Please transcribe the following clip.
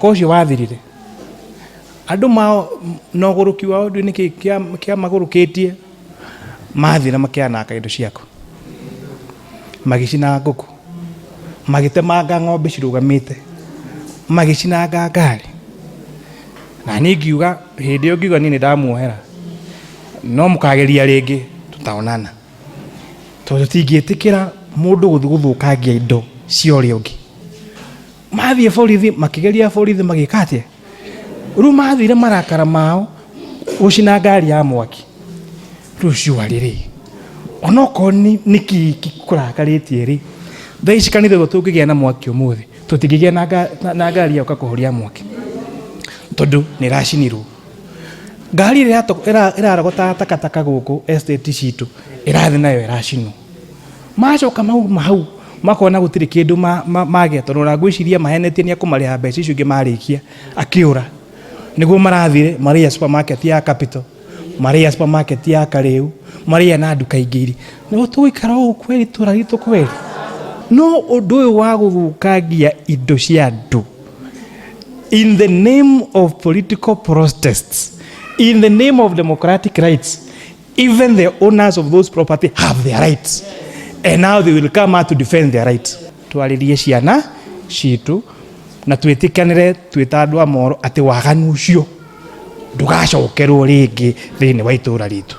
Mwaka ũcio wathirire andũ mao na ũgũrũki wao ndiũĩ nĩkĩ kĩamagũrũkĩtie, mathira makĩananga indo ciaku, magĩcina ngũkũ, magĩtemanga ng'ombe cirũgamĩte, magĩcinanga ngari. Na niĩ ngiuga, hĩndĩ ĩyo ngiuga niĩ nĩ ndamuohera, no mũkageria rĩngĩ tũtaonana, tondũ tũtingĩtĩkĩra mũndũ gũthiĩ gũthũkangia indo cia ũrĩa ũngĩ. Mathiĩ borithi, makĩgeria borithi magĩka atĩa? Rĩu mathire marakara mao gũcina ngari ya mwaki. Rĩu surely rĩ, onokorwo nĩ kĩ kũrakarĩtie rĩ, thaa ici kanitha ũyũ tũngĩgĩa na mwaki ũmũthĩ, tũtingĩgĩa na ngari ya gũka kũhoria mwaki, tondũ nĩ ĩracinirwo. Ngari ĩrĩa ĩrarogotaga takataka gũkũ estate citũ, ĩrathiĩ nayo ĩracinwo. Macoka mauma hau makona gũtirĩ kĩndũ magĩa, tondũ ona ngwĩciria mahenetie nĩ ekũmarĩha mbeca icio ingĩ marĩkia akĩũra. Nĩguo marathire marĩya supermarket ya Capital, marĩya supermarket ya Karĩu, marĩya na nduka ingĩ iria. Nĩguo tũgũikara ũũ kweri itũra ritũ kweri? No ũndũ ũyũ wa gũthũkangia indo cia andũ in the name of political protests, in the name of democratic rights, even the owners of those property have their rights, and now they will come out to defend their rights. Twarĩrie ciana citũ na twĩtĩkanĩre twĩ ta andũ a Moro atĩ waganu ũcio ndũgacokerwo rĩngĩ thĩinĩ wa itũra ritũ.